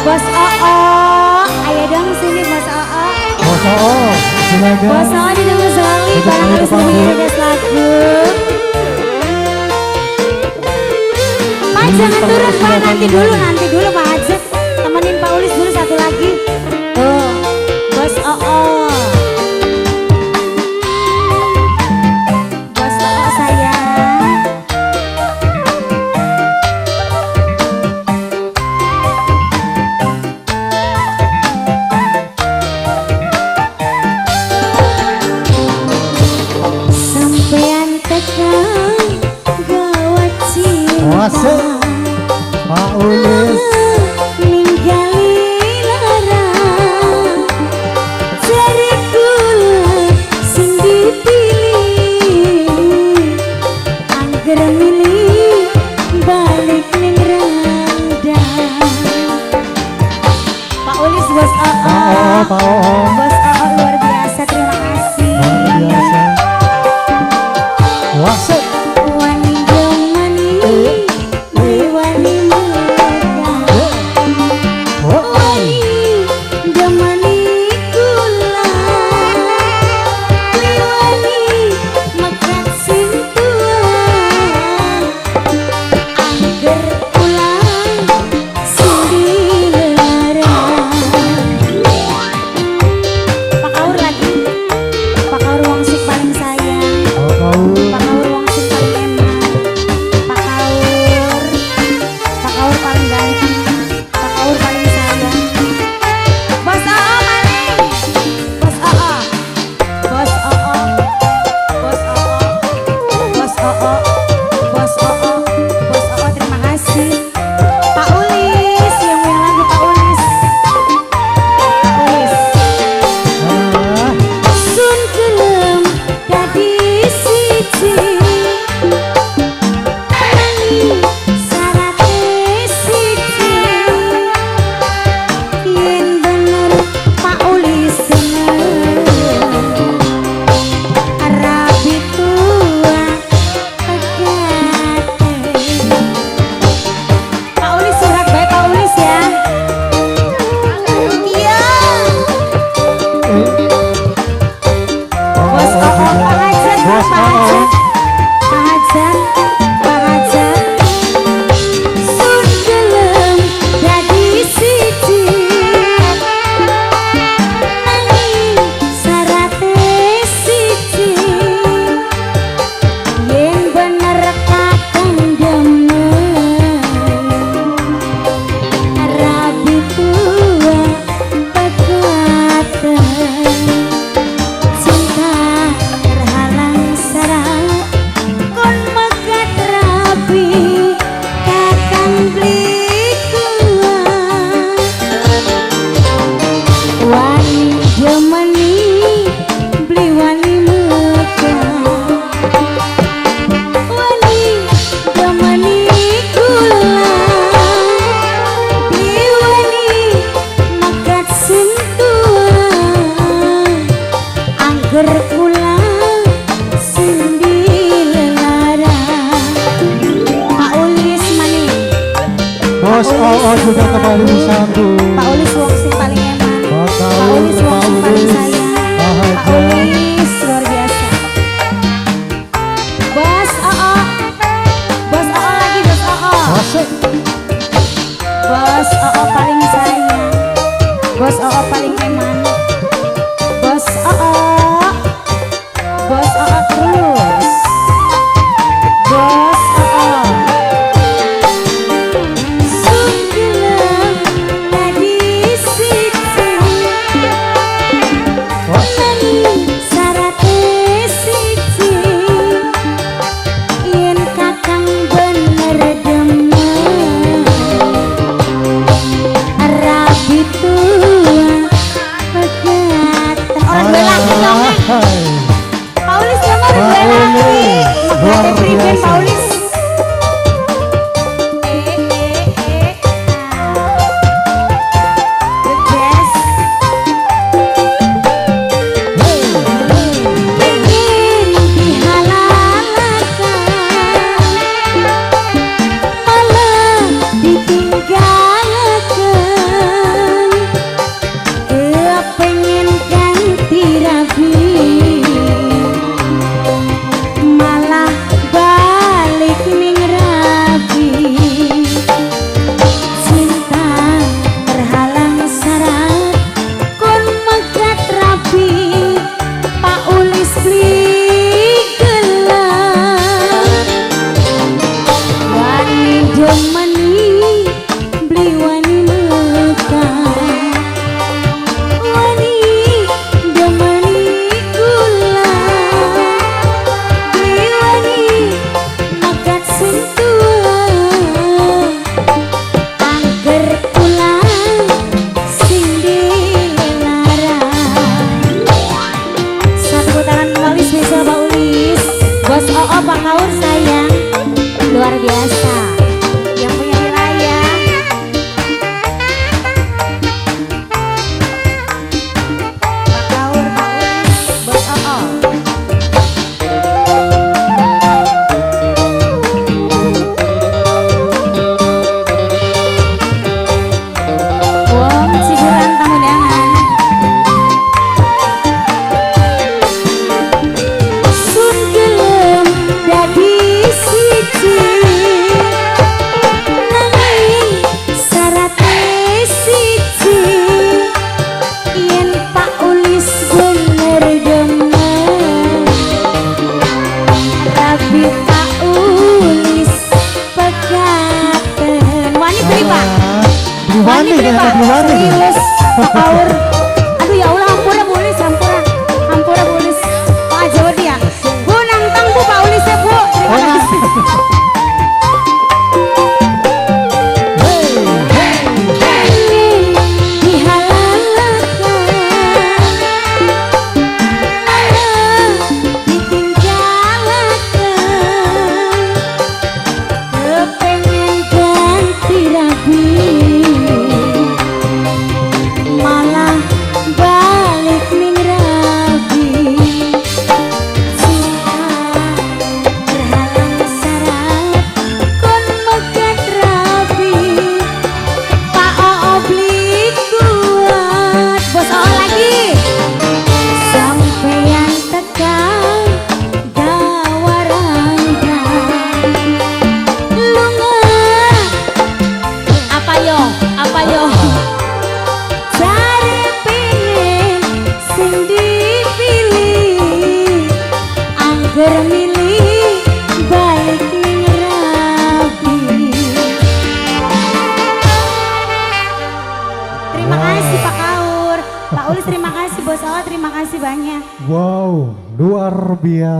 Bos Oo, ayo dong sini Bos Oo. Bos Oo, silakan. Bos Oo ditunggu sekali, barangkali sudah mengirimkan lagu. Pak jangan turun Pak, nanti dulu Pak Hajat. Temenin Pak Ulis dulu satu lagi. Tuh, Bos Oo. Bos Oo sayang. Sampean tekan gawat cinta. Pak Ulis ninggali lara jare kula sing dipilih angger milih balik ning randang. Pak Ulis Bos Oo, Pak Oo, Bos Oo luar biasa, terima kasih. Luar biasa. Wasik. Wani gemani, wani mekah, wani gemani kula, wani mekat sing tua, angger kula sing dilarang. Pak Kaur lagi, Pak Kaur wong sing paling sayang. Pak Kaur. Pak Kaur wong sing paling eman. Pak Kaur, Pak Kaur paling ganteng, Pak Kaur paling sayang. Bos Oo maning, Bos Oo, Bos Oo, Bos Oo, Bos Oo, Bos Oo, Bos Oo, terima kasih. Pak Ulis, yang punya lagu Pak Ulis, Pak Ulis. Ah, Sun gelem dadi siji nanging syarate siji yen bener Pak Ulis seneng rabi tua pegate. Pak Ulis surat baik Pak Ulis ya. Iya. Bos Pak Oo, Oo Pak juga. Hajat, Bos Pak Oo. Hajat, Pak Hajat, Pak Hajat. Sun gelem dadi siji nanging syarate siji yen bener kakang demen rabi tua pegaten. Cinta terhalang syarat kon megat rabi kakang beli kuat wani demeni beli wani mekah wani demeni kula beli wani megat sing tua angger kula sing dilarang. Pak Ulis maning. Bos Oo juga kembali disambut. Pak Ulis wong sing paling eman. Pak Pak Kaur, Ulis wong Pak sing paling Ulis, sayang. Pak Pak Hajat. Ulis luar biasa. Bos Oo, Bos Oo lagi Bos Oo. Wasik. Bos Oo paling sayang. Bos Oo paling eman. Bos Oo, Bos Oo terus. Bos Oo. Sun gelem dadi Oo, Pak Kaur sayang. Luar biasa. Yang punya wilayah. Pak Kaur, Pak Ulis, Bos Oo. Wong Ciguran tamu undangan. Sun gelem dadi siji, nanging syarate siji, yen Pak Ulis bener demen rabi Pak Ulis pegaten. Wani beli, Pak? Beli wani, Wani beli, ternyata Pak? beli wani. Serius, Pak Kaur. Aduh, ya Allah, hampura Bu Ulis, hampura. Hampura, Bu Ulis. Pak aja wedi ya. Bu, nantang Bu Pak Ulis ya, Bu. Terima Oh, kasih. Hey, hey. Pengen dihalalkan, malah ditinggalaken. Kepengen ganti rabi, malah balik ning rabi. Cinta terhalang syarat, kon megat rabi. Pak Oo beli kuat. Bos Oo lagi. Sampeyan tekan gawa ranjang, lunga. Apa yo? Apa yo? Cari pengen sing dipilih, angger milih balik ning rabi. Terima kasih, Pak Kaur, Pak Ulis, terima kasih, Bos Oo, terima kasih banyak. Wow, luar biasa.